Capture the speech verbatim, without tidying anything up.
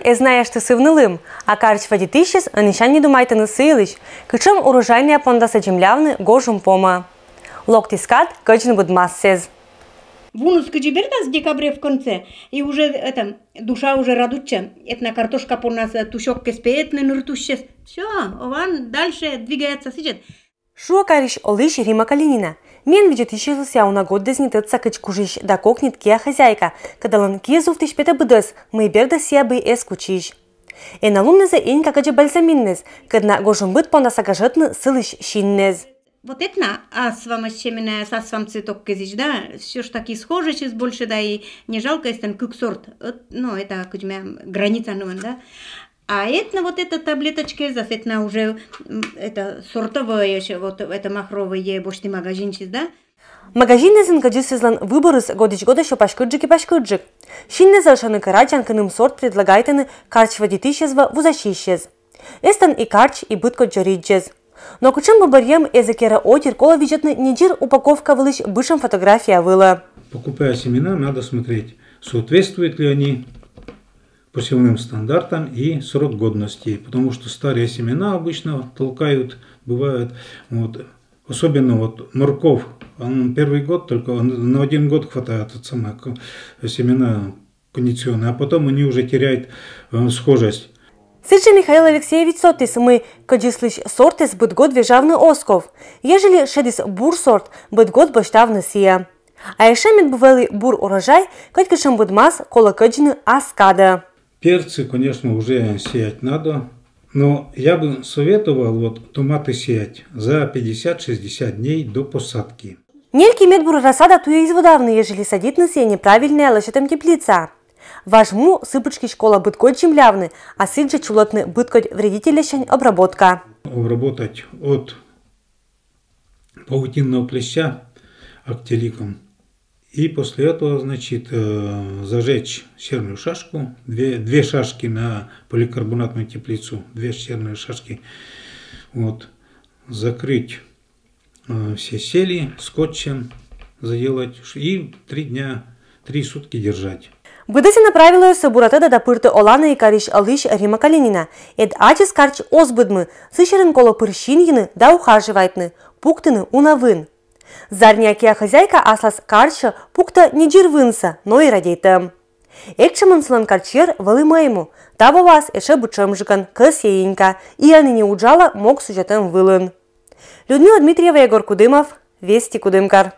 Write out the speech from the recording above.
Эз на эшты сы вылын, а карч вӧдитысьӧс ӧнісянь не думайтӧны сы йылысь, кутшӧм урожайнӧя пондаса дземлявны гожӧм помын. Локтіс кад кӧдзны быдмассӧ. Вуныс кыдзи бертас в декабре в конце, и уже это, душа уже радуйтчӧ. Этна картошка поннас тусёккӧс петны ныр тусьӧс. Всё, ован дальше двигается сідз. Шуӧ карысь олысь Римма Калинина. Миян видзӧдысьяслы сійӧ уна гортас нин тӧдса кыдз кужысь да кокньыд киа хозяйка, кодалӧн киӧ зувтысь петӧ быдӧс, мый бердас сійӧ бы эз кучись. Ӧні луннас Инька кӧдзӧ бальзаминнас, кӧдна гожӧм быд пондаса гажӧдны сылысь синнас. Вот этна асвамӧсь семенаяс, асвам цветок кӧзысь, да, всё ж таки схожесть больше, да, и не жалко, если там кык сорт. Эт-, ну, это, кыдз мем, граница нуӧн, да. А этна вот эта таблеточка, зас этна уже, м, это сортовое ещё, вот это махровое, босьті магазинсьыс, да. Магазинъясын кӧдзысьяслӧн выборыс годысь годӧ сё паськыдджык и паськыдджык. Синнас ӧшаны кӧ радзан, кӧні сорт предлагайтӧны карч вӧдитысьяс вӧ вузасьысьяс. Эстӧн и карч, и быд кодь дзоридзьяс. Но кутшӧм бы бӧрйӧм эз и керӧ отир, колӧ видзӧдны нидзир упаковка вылысь бытшӧм фотография вылӧ. Покупая семена, надо смотреть, соответствуют ли они посевным стандартам и срок годности, потому что старые семена обычно толкают, бывают, вот, особенно вот морковь, он первый год только, он на один год хватает от самой ко-, семена кондиционные, а потом они уже теряют, э, схожесть. Сідзжӧ Михаил Алексеевич содтіс, мый кӧдзыслысь сортӧс быд год вежавны оз ков. Ежели шедіс бур сорт, быд год босьтавны сійӧ. А ещӧ мед бы вӧлі бур урожай, кӧть кутшӧм быдмас колӧ кӧдзыны ас кадӧ. Перцы, конечно, уже сеять надо, но я бы советовал вот томаты сеять за пятьдесят-шестьдесят дней до посадки. Нелькин медбур рассада туйӧ эз водавны, ежели садитны сійӧ неправильнӧя лӧсьӧдӧм теплицаӧ. Важ му сы пытшкысь колӧ быд год дземлявны, а сідзжӧ чулӧтны быд кодь вредительяссянь обработка. Обработать от паутинного клеща актеликом. И после этого, значит, э, зажечь серную шашку, две, две шашки на поликарбонатную теплицу, две серные шашки. Вот. Закрыть, э, все щели скотчем, заделать и три дня, три сутки держать. Быдэсэнӧ правилояссӧ бура тӧдӧ да пыртӧ оланӧ и карысь олысь Римма Калинина. Ӧд ачыс карч оз быдмы, сы сьӧрын колӧ пыр синйыны да ухаживайтны, пуктыны уна вын. Зарниа киа хозяйка аслас карчсӧ пуктӧ не дзир вынсӧ, но и радейтӧ. Этшӧмӧн сылӧн карчйӧр вӧлі мӧйму, таво воас эшӧ быдшӧмджыкӧн, кӧсйӧ Инька, и ӧні не уджалӧ мог сузятӧм вылын. Людмила Дмитриева, Егор Кудымов, Вести, Кудымкар.